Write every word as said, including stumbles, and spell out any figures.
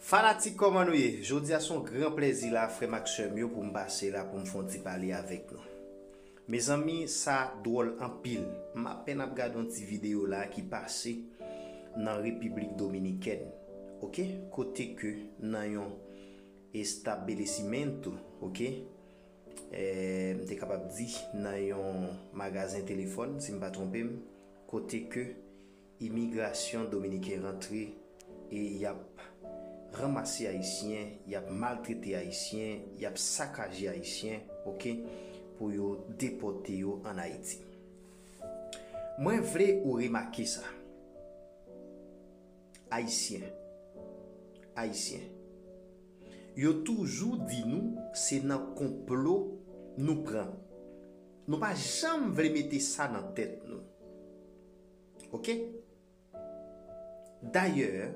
Fanatik, kòman nou ye? Jodi a se yon gran plèzi la, frè m ak sè m yo, pou m pase la pou m fè yon ti pale avèk nou. Mezanmi, sa dwòl anpil. M apèn ap gade yon ti videyo la ki pase nan Repiblik Dominikèn, oke? Kote ke nan yon establesimento, oke? Eh, m te kapab di nan yon magazen telefòn, si m pa twonpe m, kote ke imigrasyon dominiken rantre e y ap ranmase Ayisyen, y ap maltrete Ayisyen, y ap sakaje Ayisyen, oke, pou yo depòte yo ann Ayiti. Mwen vle ou remake sa. Ayisyen, Ayisyen, yo toujou di nou se nan konplo nou pran. Nou pa janm vle mete sa nan tèt nou. Oke? Dayè,